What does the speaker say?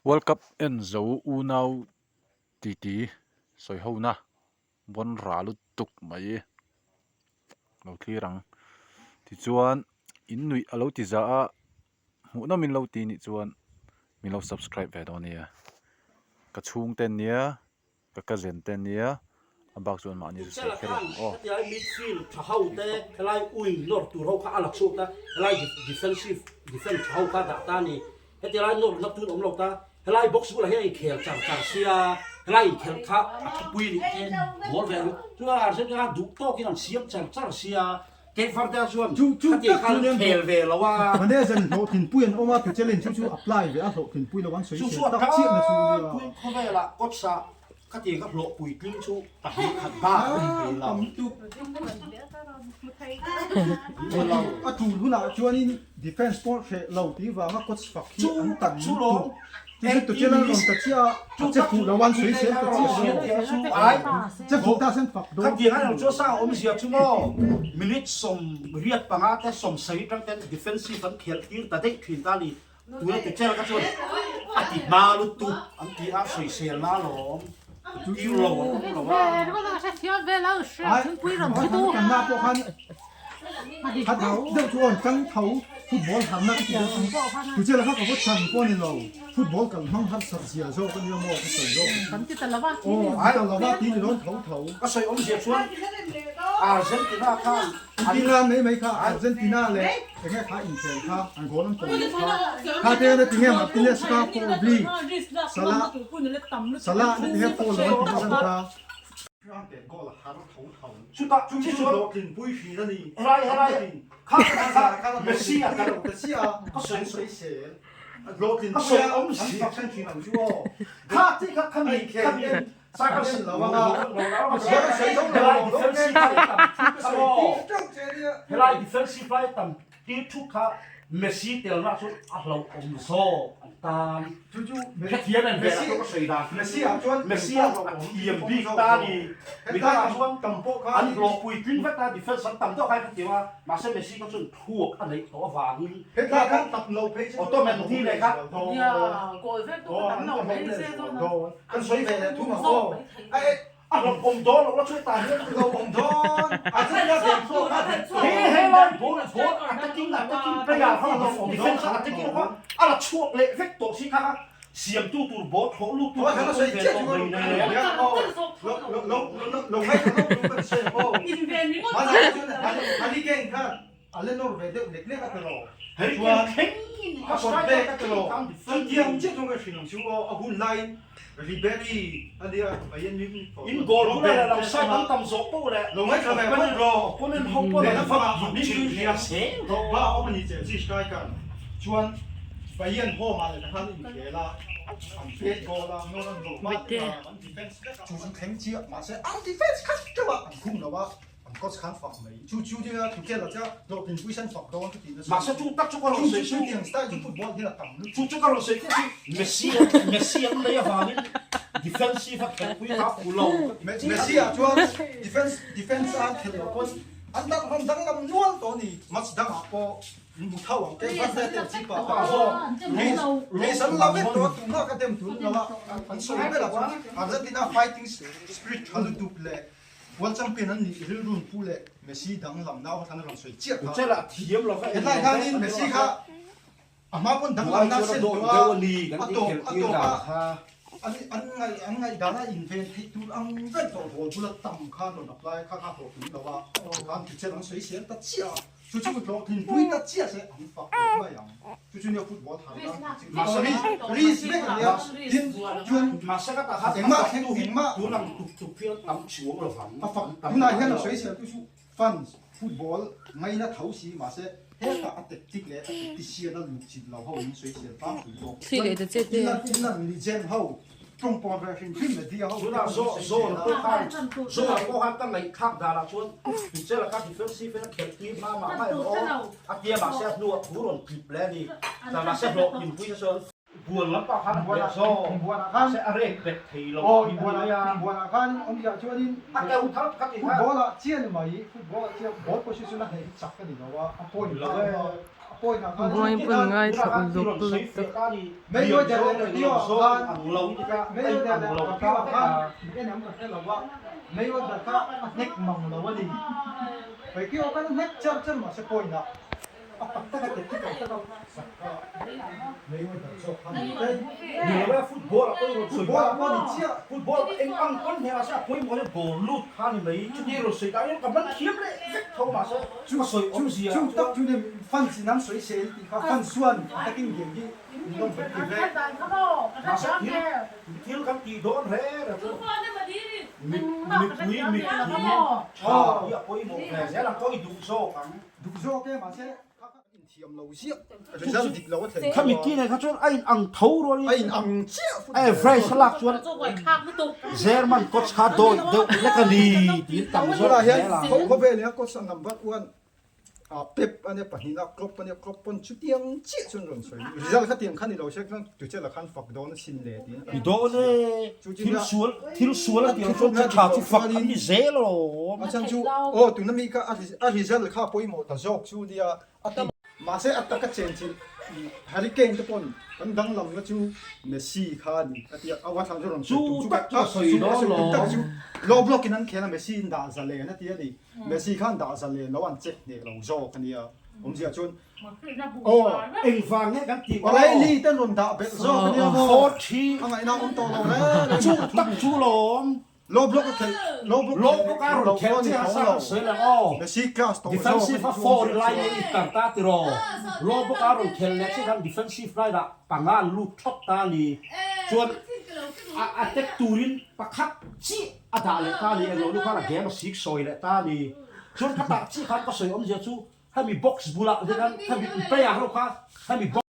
World Cup en zo unau titi sawi ho na bawn rah lutuk mai lo thlir ang tichuan in nuih a lo ti za a hmuh nawm in lo ti nih chuan min lo subscribe ve dawn nia ka chhungte nia. Ka cousin te ania, a bak chuan mahni chu sawi kher ang aw. Hetiang midfield tha ho te, helai wing nawr tur ho kha a la chhuak ta, helai defensive defend tha ho kha dah ta a ni. Heti lai nawr na tun awm lo ta, helai box bulah hian a inkhel char char sia, helai inkhelh kha a thupui nih te ball ve ang. Chuan Argentina khan duh tawkin an siam char char sia, Cape Verde chuan khati khan an khel ve lo a. Manezan hlawhtlinpui an awm a, Tuchelin chu chu apply ve a, hlawhtlinpui lo an sawi sel tak chiah na chu nia. Chu chu a tlangpui khawvelah coach-a khati kha hlawhpui tling chu pahnih khat bak a ni thei lo. A tul hunah chuanin defence pawh hreh lo tih vanga coach fak hi an tam lutuk. Chu chu Tuchel an rawn ta chiah a, a che fuh lo an sawi sel ta chiah lo. Che fuh ta sen fak dawn. Khatiang a lo chu sa awmzia chu maw minute 85 te 70 tang ten defensive an khelh tir ta daih thin ta ni. Tuna Tuchel kha chuan a ti hma lutuk an ti a, sawisel na alawm tir lo an awm lo a. Ai, kan pawh khan Khat deuh chu awn tang tho football harna ka ti deuh ang. Tuchela kha ka vaw chhan pawh a ni lo, football kal hmang harsat zia zawk a nia maw ka sawi zawk. Aw an ti ta lo a ti ni dawn tho tho. Ka sawi awmzia chuan Argentina khan an Argentina mai mai kha Argentina leh enge kha inkhel kha an goal an pawh leh kha kha te na tinge Martinez kha foul bik Salah Salah na tinge foul lo an ti nasa kha. Goal a har tho tho. Chutah chu chu hlawhtlinpui hrin a ni. Helai helai kha kha Messi a kal ta chiah a, ka sawi sawi sel. Hlawhtlinpui a an fak ṭhen ṭhin ang chu aw. Kha chi kha kha mi kha mi Saka sin lo anga. Sawi zo lo helai defensive lai tam thut kha maw. Helai defensive lai tam tir thut kha Messi telna chu a hlauhawm zawk an tan. Chu chu Hetiang en velah chuan ka sawi dan. Messi ah chuan Messi a thiam bik ta ni. Midangah chuan an hlawhpui tling vek a, defense an tam deuh kha ka ti a, mahse Messi kha chuan thluak a neih tawh avangin Hetlai khan tap lo phei chu Otamendi leh kha Kan sawi ve leh thung ang aw. A hlawm awm dawn loh la chu hetah hian a hlawm awm dawn. A chen a den pawh kha He he lai ball ball attacking attacking player kha defense attacking kha a la chhuak leh vek tawh si kha siamtu tur ball thlawh lut tur a sawi chiah chu lo lo lo ngai lo kan sawi aw. Harry Kane khan A la nawr ve deuh lek lek a tiraw? Chuan a pawt bek a tiraw? Chutiang chiah chuan ka hrilh ang chu aw, a hun laiin Ribery a nia Bayern Munich tawh In goal hun a lo side an tam zawh poh leh Lo ngaithla ve phawt rawh. Opponent ho pawn Lehlam an fangah duh Munich hria seng. Drogba a awm a ni Chelsea striker chuan Bayern home ah leh khan inkhel a, an pet goal a, Nolan Drogba te kha an defence vek a, chu chu thleng chiah mahse an defence khat teuh a an khung lo a. An coach khan fak mai. Chu chu nia tu kel a chia hlawhtlinpui sen fak dawn ka tih nasa. Mahse chu tak chu ka rawn sawi chu. Chu tiang style chu football hian a tam lutuk. Chu chu ka rawn sawi chiah chu Messi Messi an lei avangin defensive a khelhpui kha a phu lo ka ti chiah. Messi ah chuan defense defense a an khelh loh pawn an dang rawn danglam nual tawh a ni. Match dangah pawh Mu tho ang te van te chi pa pa ho race an la vek tawh a tunah ka dem tun lo a an sawi ber ah chuan Argentina fighting spirit tha lutuk leh World champion an nih rilrun pu leh Messi danglam nau kha thlan a rawn sawi chiah kha. Uchela thiam lo va Hetlai khanin Messi kha a hma pawn danglamna sen tawh a, a tawp a tawp a an an ngaih an ngaihdan a inven theih tur ang vel tawh ball bula tam khan rawn apply kha kha hlawhtling lo a, khan Tuchel an sawi sel ta chiah a. Chu chu hlawhtlinpui ta chiah se an fak leh mai ang. Chu chu nia football thar dan tih chu. Mahse Risk vek a nia. Tin chuan engmah thleng engmah. Tun ang tuk tuk hian tam chuang lo vang. A fak tunah hian a sawi sel tu chu fans football ngaina tho si mahse hetah a tactic leh a tactician a luh chilh lo ho in sawi sel tlangpui bawk. Thli leh ta che te. England England legend ho Tawng pawh ve hrim hrim media ho Tunah Zo Zona pawh khan Zona pawh khan ka ngaihthlak danah chuan Tuchel kha defensive in a khelh tir hma mah mah em aw a tia mahse a hnuah thu rawn tlip leh a ni. Tah mahse hlawhtlinpui te chuan Buan lampah khan a hneh zawk mahse a rek bet thei lo Aw inbuan ah inbuan ah khan awmzia chuanin a keu thar ka ti kha football ah chian mai football ah chian ball position a hneh hi chak a ni lo a a point lo a. Buai pawn ngaithla uluk lutuk. Khami ki nei kha chuan a in ang tho rualin a average a lak chuan German coach kha dawi deuh lek a ni tiin tam zawk zel a. Khawvel coach a number one Pep a nia pahnihna Klopp a nia Klopp pawn chutiang chiah chuan rawn sawi result kha tiang kha ni lo se chuan tuchela khan fak dawn a sin le tiin Ni dawn e thil sual thil sual a tiang chuan chu tha chu fak an ni zel alawm. A chhan chu aw tuna mi kha a result kha pawimawh ta zawk chu nia a ti. Mahse a taka chen chilh Harry Kane te pawn kan danglamna chu Messi kha a ni a ti a, a uathlang chu rawn sawi tum chu tak chu a sawi dawn lo. Tak chu low block in an khel a Messi in dah zalen a ti a ni. Messi khan dah zalen lo an check hneh lo zawk a nia. Awmzia chuan aw engvang nge kan tih O'Reilly ten rawn dah belh zawk a nia maw. 40 A ngaihna awm tawh lo reng. Chu tak chu lawm. Low block a khelh low block Low block a rawn khelh chiah a sang sawi lang aw. Messi class tawh zawk Defensive a four line a intar ta tiraw. Low block a rawn khelh leh chiah khan defensive line ah panga an lut thawt ta a ni. Chuan a attack turin pakhat chiah a dah leh ta a ni. Englo nu khan a game a sik sawi leh ta a ni. Chuan ka tah chiah khan ka sawi awmzia chu hemi box bulah te khan hemi player ho kha hemi box.